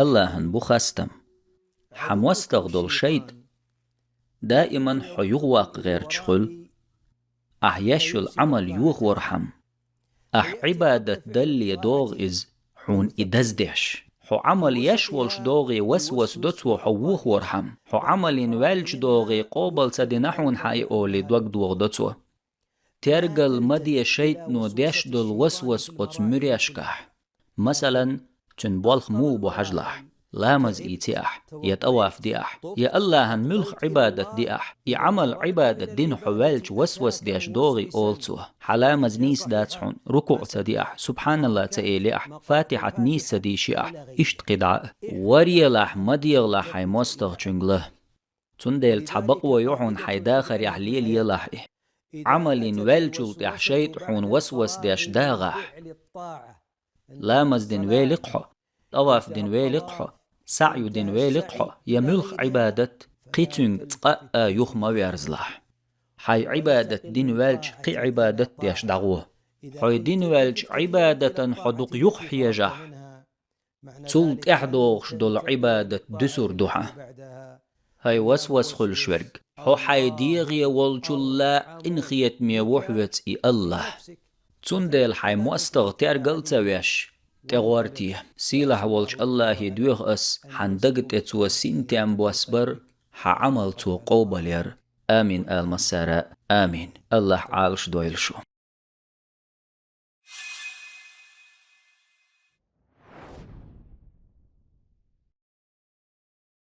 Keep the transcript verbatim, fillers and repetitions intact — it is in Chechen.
Аллахӏан бу хастам. Хьа мостагӏа долу шайтӏа даиман хьо юхаваккха гӏерташ хуьлу. Ахь еш йолу Ӏамал йохорхьама, ахь Ӏибадат далле догӏу иза, хьуна и даздеш. Хьо Ӏамал еш волуш догӏий васвас до цо хьо вохорхьама, хьо Ӏамалин ваьлча догӏий къобал ца дина хьуна хьан и олий дог догӏу до цо. Тергал ма де шайтӏано деш долу васвас оцу муьрешкахь. Масалан, цуьнан болх муха бу хьажалахь, ламаз ийци ахь, я тӏаваф ди ахь, я Аллахӏан муьлха Ӏибадат ди ахь, и Ӏамал Ӏибадат дина хьо ваьлча васвас деш догӏий олу цо. Хьан ламаз нийса дац хьуна, рукуъ ца ди ахь, субхьаналлахӏ ца эли ахь, фатихьат нийса ца дийши ахь, иштта кхидӀа а. Варелахь, ма дегӀалахь хьайн мостагӀчуьнга ла. Цундела цхьа бакъо ю хьуна хьайн дахарехь лелаелахь и. Ӏамалин ваьллачул тӀаьхьа шайтӀа хьуна васвас деш дагӀахь. Ламаз дина великх хьо, тӀаваф дина великх хьо, саӀю дина великх хьо, я муьлха Ӏибадат, кхин цуьнга цкъа а юха ма верзалахь. Хьайн Ӏибадат дина ваьлча кхин Ӏибадат деш дӀагӀо. Хьо дина ваьллачу Ӏибадатан хьо дукха юха хьежахь, цул тӀаьхьа догӀуш долу Ӏибадат дуьсур ду хьан. ХӀай васвас хуьлуш верг, хьо хьайн дегӀе волчул а къинхетаме ву хьоьца и Аллахь. Цундела хьайн мостагӀа тергал а ца веш, тӀегӀорте, сийлахь волчу Аллахье доьху ас, хьан дага тӀе цо синтем боссабар, хьан Ӏамал цо къобалъяр. Амин ала массара а. Амин. Аллахь Ӏалашдойла шу.